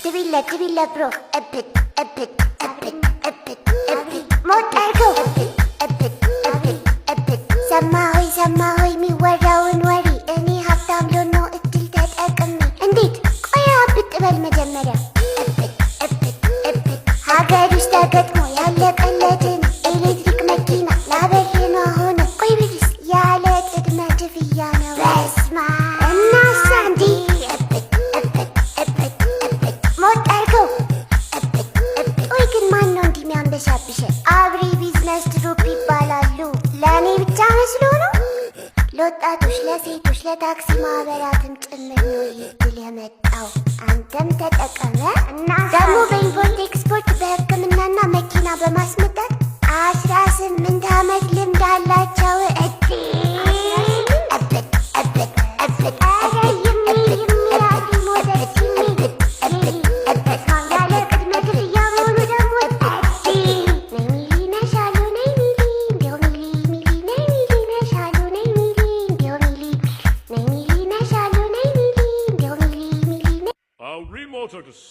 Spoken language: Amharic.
ትቢለ ፕሮ እብድ እብድ እብድ እብድ እብድ ሞት አድርገው እብድ እብድ እብድ እብድ። ሰማሆይ ሰማሆይ የሚወራውን ወሬ፣ እኔ ሀብታም ልሆን ነው እድል ተጠቅሜ። እንዴት? ቆይ አብጥ በል መጀመሪያ። እብድ እብድ እብድ። ሀገር ውስጥ ተገጥሞ ያለቀለትን ኤሌክትሪክ መኪና ላበር ነው አሁን። ቆይ ብርስ ያለ ቅድመ ክፍያ ነው። በስመ አብ! እናሳ እንዲ እብድ እብድ እብድ እብድ ሞት አድርገው እብድ እብድ። ቆይ ግን ማን ነው እንዲህ የሚያንበሻብሸን? አብሪ ቢዝነስ ግሩፕ ይባላሉ። ለእኔ ብቻ መስሎ ነው? ለወጣቶች፣ ለሴቶች፣ ለታክሲ ማህበራትም ጭምር ነው ይህ እድል የመጣው። አንተም ተጠቀመ። እና ደግሞ በ import export፣ በሕክምናና መኪና በማስመጣት 18 ዓመት ልምድ አላቸው። እድ እብድ እብድ እብድ እብድ እብድ እብድ እብድ እብድ። ያለ ቅድመ ክፍያ መሆኑ ደግሞ ነይ ሚሊ ነሻሉ ነይ ሚሊ እንዲያው ሚሊ ሚሊ ነይ ሚሊ ነሻሉ ነይ ሚሊ እንዲያው ሚሊ ነይ ሚሊ ነሻሉ ነይ ሚሊ እንዲያው ሚሊ ሚሊ። Auri Motors.